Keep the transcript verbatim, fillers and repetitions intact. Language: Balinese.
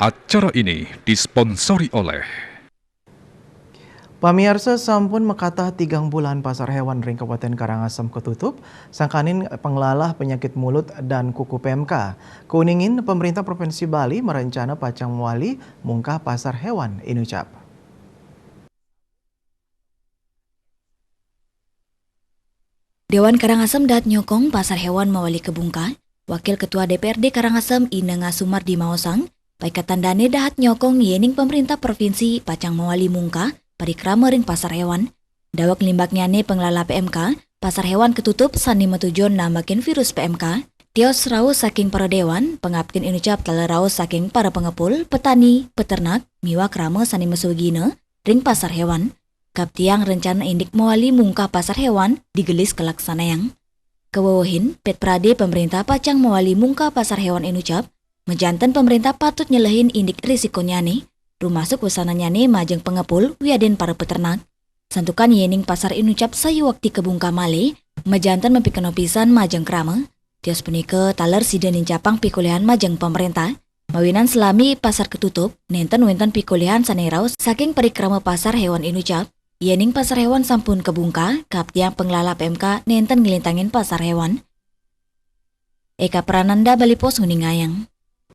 Acara ini disponsori oleh. Pamiarsa, sampun makatah tigang bulan pasar hewan ring Kabupaten Karangasem katutup, sangkaning panglalah penyakit mulut dan kuku P M K. Kauningin, pemerintah Provinsi Bali marencana pacang mawali mungkah pasar hewan inucap. Dewan Karangasem dahat nyokong pasar hewan mawali kabungkah. Wakil Ketua D P R D Karangasem, Ine Nga Sumardi maosang, paikatan dane dahat nyokong yening pemerintah provinsi pacang mawali mungkah parikrama ring pasar hewan. Daweg limbaknyane panglalah P M K, pasar hewan katutup sane matujuan nambakin virus P M K. Tios rauh saking para dewan, pangaptin inucap taler rauh saking para pangepul, petani, peternak, miwah krama sane masugina ring pasar hewan. Kaptiang rencana indik mawali mungkah pasar hewan digelis kalaksanayang. Kawewehin, pet prade pemerintah pacang mawali mungkah pasar hewan inucap, majanten pemerintah patut nyelehin indik risikonyane, rumasuk wesananyane majeng pangepul wiadin para peternak. Santukan yening pasar inucap sayuwakti kabungkah malih, majanten mapikenoh pisan majeng krama. Tios punika taler sida nincapang pikolihan majeng pemerintah. Mawinan salami pasar katutup, nenten wenten pikolihan sane rauh saking parikrama pasar hewan inucap. Yening pasar hewan sampun kabungkah, kaptiang panglalah P M K nenten nglintangin pasar hewan. Eka Prananda, Bali Post, nguningayang.